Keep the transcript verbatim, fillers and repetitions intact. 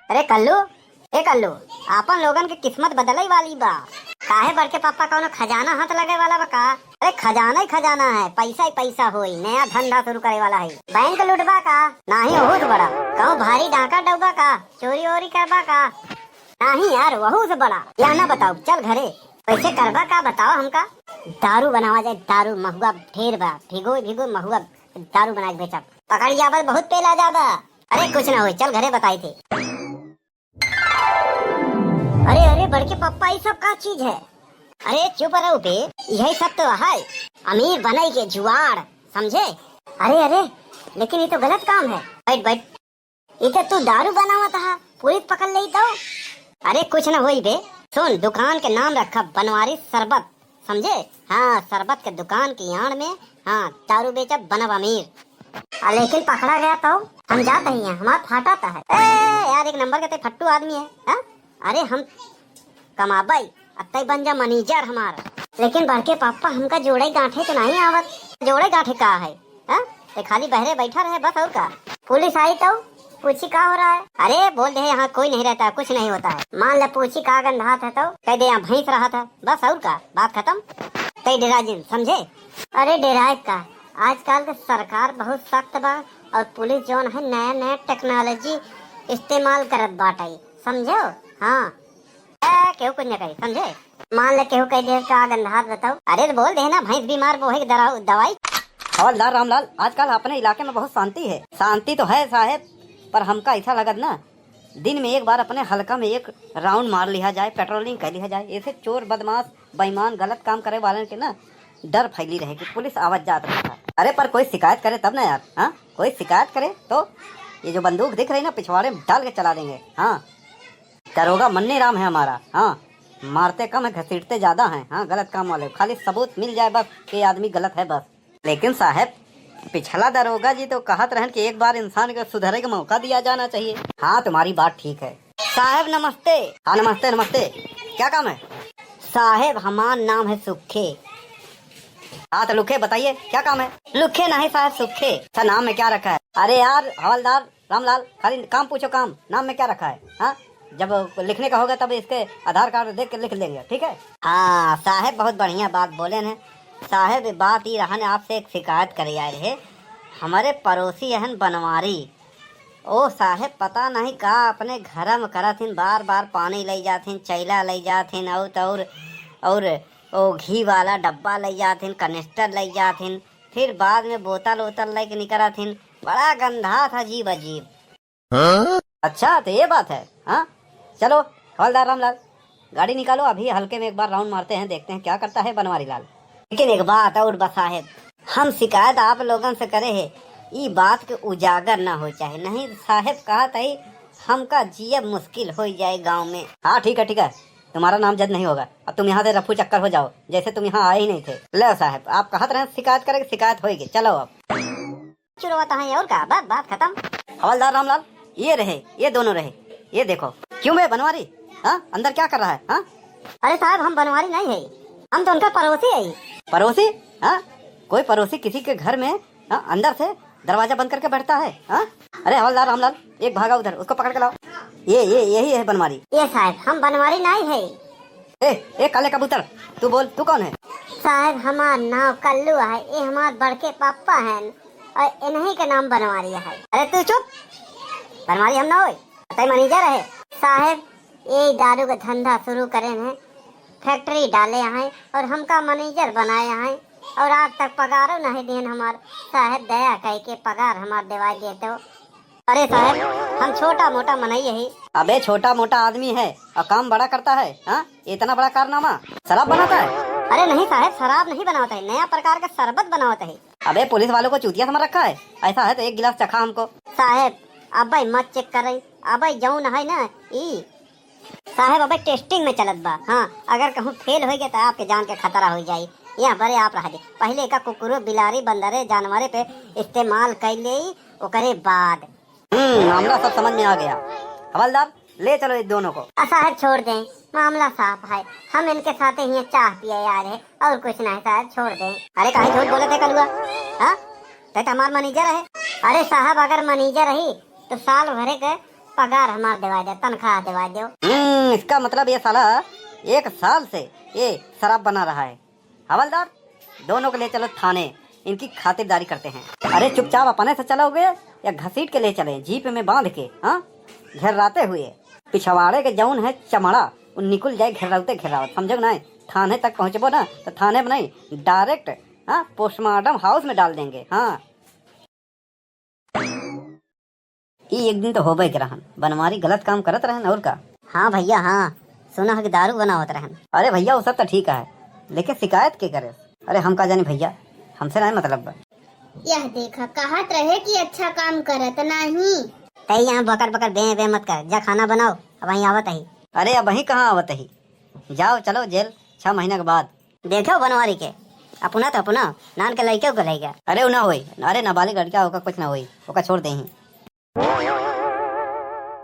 अरे कल्लू, ए कल्लू, आपन लोगन के किस्मत बदलइ वाली बा। काहे बड़के पप्पा कउनो खजाना हाथ लगइ वाला बा का? अरे खजाना ही खजाना है, पैसा ही पैसा होई, नया धंधा शुरू करे वाला है। बैंक लूटबा का? नाही, ओहू से बड़ा। कहूँ भारी डाका डउबा का? चोरी ओरी करबा का? नाही यार, वहू से बड़ा। या ना बताओ, चल घरे। कैसे करबा का बताओ हमका? दारू बनावा जाए, दारू, महुआ ढेर बा, भिगो भिगो महुआ दारू बना के बेचब। पकड़ जाबा, बहुत पेला जाबा। अरे कुछ ना होई, चल घरे बताई थे। अरे अरे बड़के पप्पा, ई सब का चीज है? अरे चुप रहो बे, यही सब तो है अमीर बनइ के जुआड़, समझे? अरे अरे, लेकिन ये तो गलत काम है। बैठ बैठ। इते तू दारू बनावत हा, पुलिस पकड़ लेई तो? अरे कुछ न होई बे, सुन, दुकान के नाम रखा बनवारी शरबत, समझे? हाँ, शरबत के दुकान की आड़ में, हाँ, दारू बेचब, बनब अमीर। आ, लेकिन पकड़ा गया तो? हम जात ही हैं, हमार फाटा तो है। ए यार, एक नंबर के ते फट्टू आदमी है, हाँ? अरे हम कमाबई, अत्तई बन जा मैनेजर हमार। लेकिन बड़के पापा, हमका जोड़े गांठे तो नहीं आवत। जोड़े गांठे का है? हाँ? ते खाली बहरे बैठा रहे बस, और का? पुलिस आई तो पूछी का हो रहा है? अरे बोल दे, यहाँ कोई नहीं रहता, कुछ नहीं होता है। मान ले पूछी का गंधात है तो कह दे यहाँ भैंस रहत है, बस और का, बात खत्म। ते डेरा जिन, समझे? अरे डेराए का, आजकल के सरकार बहुत सख्त बा और पुलिस जौन है नया नया टेक्नोलॉजी इस्तेमाल करत बाटे, समझो? हाँ। ए, केहू कुछ न कही, समझे? मान ले केहू कह दे का गंधात बताओ। अरे तो बोल दे ना, भैंस बीमार वो है दरा-, दवाई। हवलदार रामलाल, आजकल अपने इलाके में बहुत शांति है। शांति तो है साहेब, पर हमका ऐसा लगत ना, दिन में एक बार अपने हल्का में एक राउंड मार लिया जाए, पेट्रोलिंग कर लिया जाए। ऐसे चोर, बदमाश, बेईमान, गलत काम करे वालन के ना डर फैली रहे कि पुलिस आवत जात रहता। अरे पर कोई शिकायत करे तब ना यार, हाँ, कोई शिकायत करे तो ये जो बंदूक दिख रही ना पिछवाड़े में डाल के चला देंगे। हाँ, दरोगा मन्नी राम है हमारा। हाँ, मारते कम है, घसीटते ज्यादा हैं। हाँ, गलत काम वाले, खाली सबूत मिल जाए बस कि ये आदमी गलत है बस। लेकिन साहेब, पिछला दरोगा जी तो कहत रहन कि एक बार इंसान को सुधरे का मौका दिया जाना चाहिए। हाँ, तुम्हारी बात ठीक है। साहेब नमस्ते। हाँ नमस्ते, नमस्ते। क्या काम है? साहेब हमार नाम है सुखे। हाँ तो लुखे बताइए, क्या काम है? लुखे नहीं साहेब, सुखे। अच्छा, नाम में क्या रखा है? अरे यार हवलदार रामलाल, खाली काम पूछो, काम। नाम में क्या रखा है? हाँ, जब लिखने का होगा तब इसके आधार कार्ड देख के लिख लेंगे, ठीक है? हाँ साहेब, बहुत बढ़िया बात बोले हैं साहेब। बात ई रहन, आपसे एक शिकायत करे आए रहे। हमारे पड़ोसी हन बनवारी, ओ साहेब पता नहीं का अपने घर में करत हिन, बार बार पानी लई जात हिन, चैला लई जात हिन, और तो और, और ओ घी वाला डब्बा लई जात हिन, कनिस्टर लई जात हिन, फिर बाद में बोतल ओतल लेके निकरत हिन। बड़ा गंधात है अजीब अजीब। हाँ? अच्छा, तो ये बात है, हाँ? चलो हवलदार रामलाल, गाड़ी निकालो, अभी हल्के में एक बार राउंड मारते हैं, देखते हैं क्या करता है बनवारी लाल। लेकिन एक बात और बा साहेब, हम शिकायत आप लोगन से करे है, ई बात के उजागर ना हो चाहे, नहीं साहेब कहत है हमका जियब मुश्किल हो जाए गाँव में। हाँ ठीक है, ठीक है, तुम्हारा नाम जद नहीं होगा, अब तुम यहाँ से रफू चक्कर हो जाओ, जैसे तुम यहाँ आए ही नहीं थे। लो साहेब, आप कहत रहे शिकायत करेंगे, शिकायत होएगी, चलो अब। चुरवत हैं और का, बस बात खत्म। हवलदार रामलाल, ये रहे, ये दोनों रहे, ये देखो। क्यों बे बनवारी, हाँ, अंदर क्या कर रहा है, हाँ? अरे साहब, हम बनवारी नहीं है, हम तो उनका पड़ोसी है। पड़ोसी? हाँ, कोई पड़ोसी किसी के घर में, हाँ, अंदर से दरवाजा बंद करके बैठता है, हाँ? अरे हवलदार रामलाल, एक भागा उधर, उसको पकड़ के लाओ। ये, ये, यही है बनवारी। ये साहब, हम बनवारी नहीं है। ए, ए, काले कबूतर, तू बोल, तू कौन है? साहब, हमार नाम कल्लू है, ये हमार बड़के पापा हैं और इन्हीं के नाम बनवारी है। अरे तू चुप, बनवारी हम ना होई, तय मैनेजर है। साहब, ये दारू का धंधा शुरू करे हैं, फैक्ट्री डाले हैं और हमका मैनेजर बनाए हैं और आज तक पगारो नहीं देन हमार। साहब, दया कह के पगार हमार दिवाई देते हो। अरे साहब, हम छोटा मोटा मनई ही। अबे छोटा मोटा आदमी है और काम बड़ा करता है, हाँ? इतना बड़ा कारनामा, शराब बनाता है? अरे नहीं साहब, शराब नहीं बनावत है, नया प्रकार का शरबत बनावत है। अबे पुलिस वालों को चूतिया समझ रखा है, ऐसा है तो एक गिलास चखा हमको। साहब, अबे मत चेक करे, अबे जौन है ना ई साहब, अबे टेस्टिंग में चलत बा। हाँ, अगर कहूँ फेल हो गया तो आपके जान के खतरा हो जाई। यहाँ बरे आप रह दे, पहले का कुकुरो, बिलारी, बंदरे, जानवरे पे इस्तेमाल कर ले, ओकरे बाद। हम्म, मामला सब समझ में आ गया। हवलदार, ले चलो इन दोनों को। आ, साहब, छोड़ दें, मामला साफ है। हम इनके साथे ही चाह पिए आ रहे, और कुछ नहीं साहब, छोड़ दें। अरे, काहे झूठ बोलत है कलुआ? हाँ, तय तो हमार मैनेजर है। अरे साहब, अगर मैनेजर रही तो साल भरे के पगार हमार देवाय दे, तनख्वाह देवाय दो। हम्म, इसका मतलब ये साला एक साल से ये शराब बना रहा है। हवलदार, दोनों को ले चलो थाने, इनकी खातिरदारी करते हैं। अरे चुपचाप अपने से चलोगे या घसीट के ले चले जीप में बांध के? हाँ, घेर्राते हुए। पिछवाड़े के जौन है चमड़ा, वो निकुल जाए घेर्रावते घेर्रावत, समझो ना? थाने तक पहुँचबो ना तो थाने में नहीं, डायरेक्ट, हाँ, पोस्टमार्टम हाउस में डाल देंगे। हाँ, ई एक दिन तो होबे के रहन, बनवारी गलत काम करत रहन और का। हाँ भैया, हाँ, सुना है कि दारू बनावत रहन। अरे भैया, वो सब तो ठीक है, लेकिन शिकायत के करे? अरे हम का जानी भैया, हमसे नहीं मतलब बा। यह देखा, कहत रहे कि अच्छा काम करत नहीं। तई यहाँ बकर बकर बे बे मत कर, जा खाना बनाओ, अब वहीं आवत ही। अरे अब वहीं कहाँ आवत ही, जाओ चलो जेल, छह महीना के बाद। देखो बनवारी के, अपना तो अपना, नान के लइके को लइका। अरे उ ना होई, अरे नाबालिग लड़का ओका कुछ ना होई, ओका छोड़ देही।